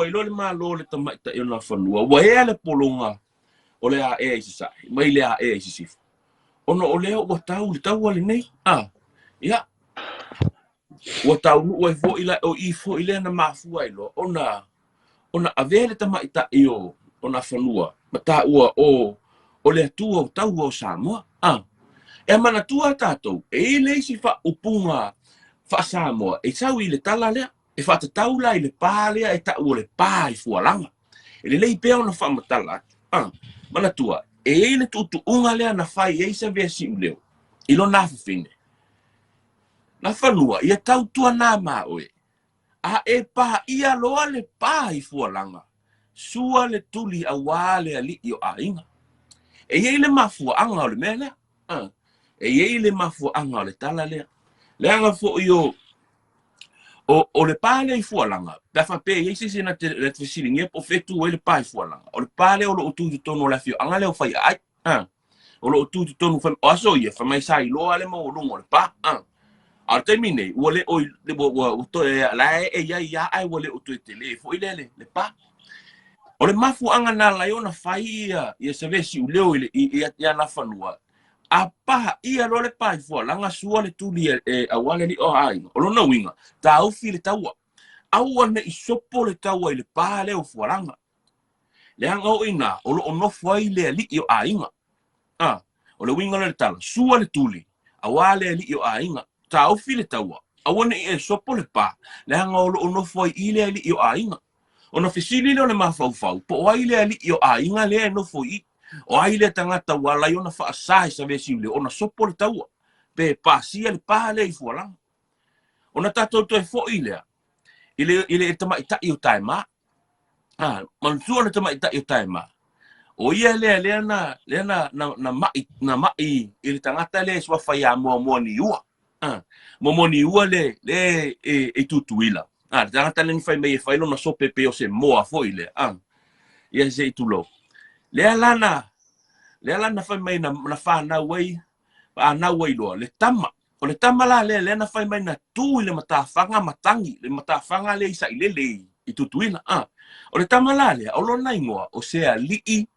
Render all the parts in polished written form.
ai loa le Malo o le tamaitai o Nafanua, ua ea le pologa o le aea i sasae mai le aea i sisifo, ona o lea ua tau le taua lenei. A, ia, ua taunuu ai foi la, o i foi lea na mafua ai loa ona ona avea le tamaitai o o Nafanua ma taua o o le Atua o taua o Samoa. A, e manatua tatou, e i ai le isi faaupuga faa-Samoa e sau i le tala lea, e faatatau la i le pa lea e tau o le pa i Fualaga. E lelei pea ona faamatala atu. A, manatua, e i ai le tuutuuga lea na fai ai Savea Siuleo i lona afafine. Nafanua, ia tautuana ma oe, a e paia loa le pa i Fualaga, sua le tuli auā le alii o aiga. E i ai le mafuaaga o le mea lea. A, e i ai le mafuaaga o le tala lea. Leaga foi o, o, o le pa lea i Fualaga, pe a faapea e i ai se isi na te, na te fesiligia po o fea e tu ai le pa i Fualaga, o le pa lea o lo o tu i totonu o le afioaga lea o Faiaai. A, o lo o tu i totonu, o aso ia, fai mai sa iloa le maualuga o le pa. A, a o le taimi nei, ua le o, ua, ua, ua toe, la e e i ai ia, ae ua le o toe tele foi lea le, le pa. O le mafuaaga na ala ai ona fai ia, ia Savea Siuleo i, le, i, i, i Nafanua, a paia loa le pa i Fualaga, sua le tuli e, e aua le alii o aiga. O lona uiga, taofi le taua. Aua ne i sopo le taua i le pa lea o Fualaga. Leaga o i ina o lo o nofo ai le alii o aiga. A, o le uiga lea o le tala, sua le tuli, aua le alii o aiga, taofi le taua, aua ne i e sopo le pa, leaga o lo o nofo ai i le alii o aiga. Ona fesili lea o le mafaufau, po o ai le alii o aiga lea e nofo i i? O ai lea tagata ua ala ai ona faasa e Savea Siuleo ona sopo le taua, pe pasia le pa lea i Fualaga? Ona tatou toe foi lea i le, i le tamaitai o Taema. Ah, manatua le tamaitai o Taema. O ia lea lea na lea na na, na mai na mai i le tagata lea e suafa ia Moamoaniua. Ah, Moamoaniua le le e, e Tutuila. Ah, le tagata lea na fai mai e fai lona sope pe o se moa foi lea. Ah, ia se i tulou. Lea la na lea la na fai mai na, na whanau ai whanau ai loa le tama. O le tama la lea lea na fai mai na tu i le matafaga matangi, le matafaga lea i Sailele i, i Tutuila. Ah. O le tama la lea, o lona ingoa, o se alii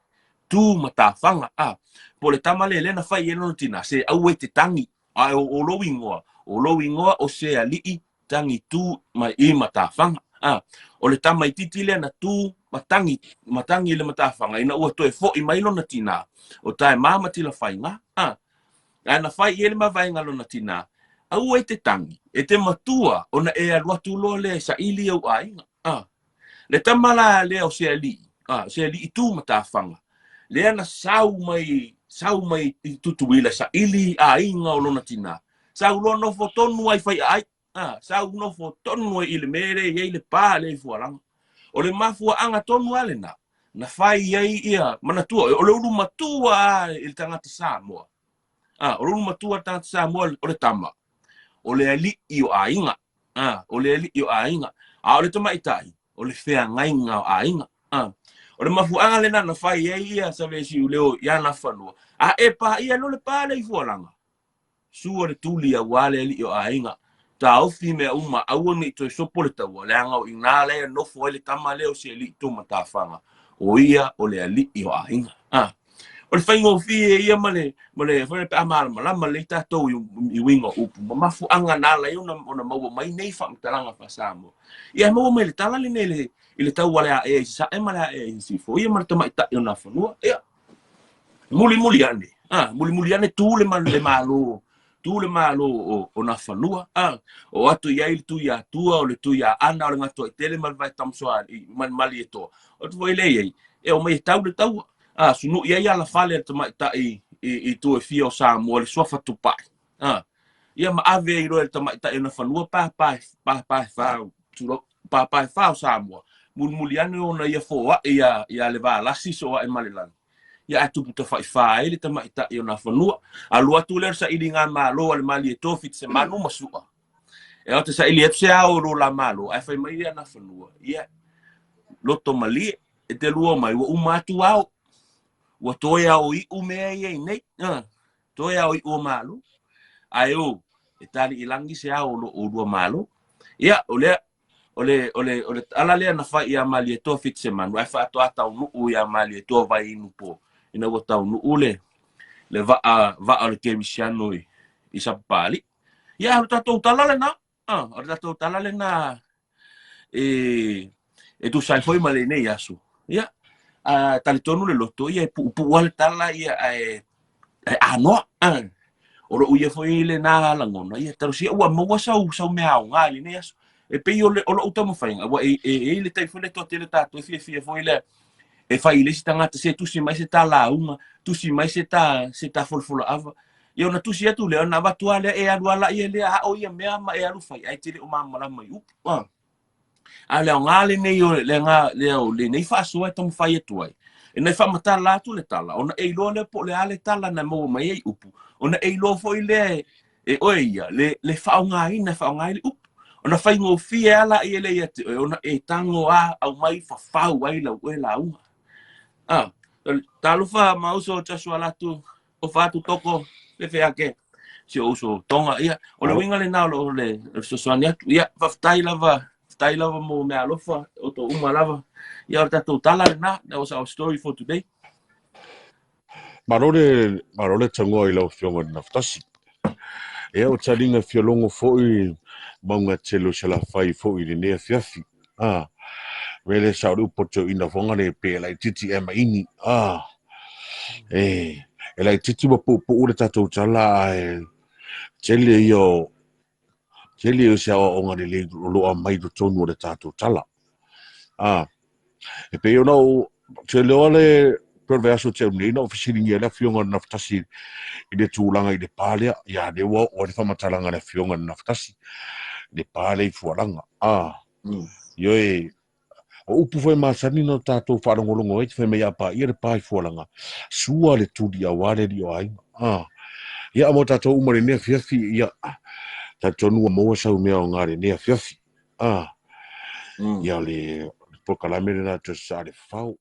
tu matafaga. Ah. Po le tama lea lea na fai e lona tina, se aua e te tangi. Ae o, o lou ingoa, o lou ingoa o se alii tangi tu mai i matafaga. Ah. O le tamaititi lea na tu matangi, matangi i le matafaga ina ua toe foi mai lona tina, o Taema ma Tilafaiga. Ah. Ae na fai i ai le mavaega a lona tinā, Aua e te tangi, e te matua, ona e alu atu loa lea e saili i ou aiga. A! Le tama la lea o se alii, a, o se alii tu matafaga, lea na sau mai, sau mai i Tutuila e saili i aiga o lona tinā, sau loa nofo tonu ai Faiaai. A, sau nofo tonu ai i le mea lea e i ai le pa lea i Fualaga. O le mafuaaga tonu lava lena, na fai ai ia, manatua, o le ulu matua lava i le tagata Samoa. A, o le ulu matua i le tagata Samoa o le tama, o le alii o aiga. A, o le alii o aiga. A o le tamaitai, o le feagaiga o aiga. A, o le mafuaaga lena na fai ai ia Saveasiuleo i ana fanua, a e paia loa le pa lea i Fualaga, Sua le tuli auā le alii o aiga, taofi mea uma, aua ne i toe sopo le taua, leaga o inā lea e nofo ai le tama lea o se alii Tūmatawhanga, o ia o le alii o aiga. A, o le faigofie ia ma le, ma le, foi pe a malamalama lelei tatou i, i uiga o upu, ma mafuaaga na ala ai ona, ona maua mai nei faamatalaga faa-Samoa. Ia e maua mai le tala lenei i le, i le taua le aea i Sasae ma le aea i Sisifo, ia ma le tamaitai o Nafanua. Ia, Mulimuli ane, a, mulimuli ane tu le, le Malo, tu le Malo o, o Nafanua, a, o atu i ai le Tui Atua, o le Tui Aana, o le Gatoaitele ma le Vaetamusoalii, ma le Malietoa. O atu foi lea i ai, e omai e tau le taua. A, sunu'i ai alafale a le tamaitai i, i itu e fia o Samoa, le suafa Tupai. A, ia ma ave ai loa e le tamaitai o Nafanua pāpā, pāpā e whā, tulou, pāpā e whā o Samoa. Mulimuli ane ona ia foaʻi iā, iā Levalasi soaʻe ma le lani. Ia ae tupu tawhaiwhā ai le tamaitai o Nafanua. Alu atu lea o le saili ngā Malo a le Malietoa Fitisemanu ma Su'a. E ao te saili atu se ao o lo la Malo, ae fai mai ia Nafanua, ia, loto malie, e te lua mai, ua uma atu ao. Ua toe ao iʻu mea ia i nei. Toe ao iʻu o Malo. Ae o, e tali i langi se ao o lo olua Malo. Ia, o lea, O le, o le, o le tala lea na fai ia Malietoa Fitisemanu, ae faatoa taunuu ia Malietoa Vaiinupo, ina ua taunuu le, le vaa, vaa o le kerisiano i, i Sapapalii. Ia, o le tatou tala lena. Ah, o le tatou tala lena e, e tusa ai foi ma lenei aso. Ia, a talitonu le loto, ia e puupuu lava le tala, ia ae, ae anoa. Ah, o lou ia foi lena lagona, ia talosia ua maua sau, sau mea aoga i lenei aso. E pei o, le, o lou taumafaiga, ua e, e, e i le taimi foi lea toatele tatou e fiafia foi lea, e fai i le isi tagata se tusi mai se ta lauga, tusi mai se ta, se ta folafolaava. Ia ona tusi atu lea, ona avatu lava lea, e alu lava laia lea ao ia mea ma e alu fai, ae te le o malamalama i upu. Ah. A o le aoga lenei o le aoga lea o lenei faasoa e taumafai atu ai, ina ia faamatala atu le tala, ona e iloa lea po o le a le tala na maua mai ai upu, ona e iloa foi lea e oe ia le, le faaaogaina e faaaoga ai le upu. Ona faigofie lava laia lea ia te oe, ona e tago lava aumai fafau ai lau oe lauga. Ah, talofa ma uso Joshua Latu, ofa atu toko, fefe ake si ou uso Tonga. Ia, o le uiga lena o lo le fesoasoani atu. Ia, faafetai lava, faafetai lava mo mea alofa, o outou uma lava. Ia, o le tatou tala lena, that was our story for today. Malo le, malo le tagoa i lau Afioga i le Gafatasi. Ia, o taliga fia logo foi mauga tele o Salafai foi i lenei afiafi. Ah, mea lea sa o le upu a toeaina foga le pe e laitiiti ea ma ini. Ah, e, e laitiiti ma puupuu le tatou tala ae tele ia o, tele ia o se aoaoga lelei o lo o aumai i totonu o le tatou tala. Ah, e pei ona ou te iloa le pei o le vaiaso tea nei na ou fesiligia ai le Afioga i le Nafatasi i le tulaga i le pa lea. Ia lea ua oo ai le faamatalaga a le Afioga i le Nafatasi i le pa lea i Fualaga. Ah, ioe, o upu foi masani na tatou faalogologo ai, fai mai a paia le pa i Fualaga, sua le tuli aua le alii o aiga. Ah, ia mo tatou uma i lenei afiafi, ia, talitonu ua maua sau mea aoga i lenei afiafi. Ah, ia le polokalame lena Joseph Alefau.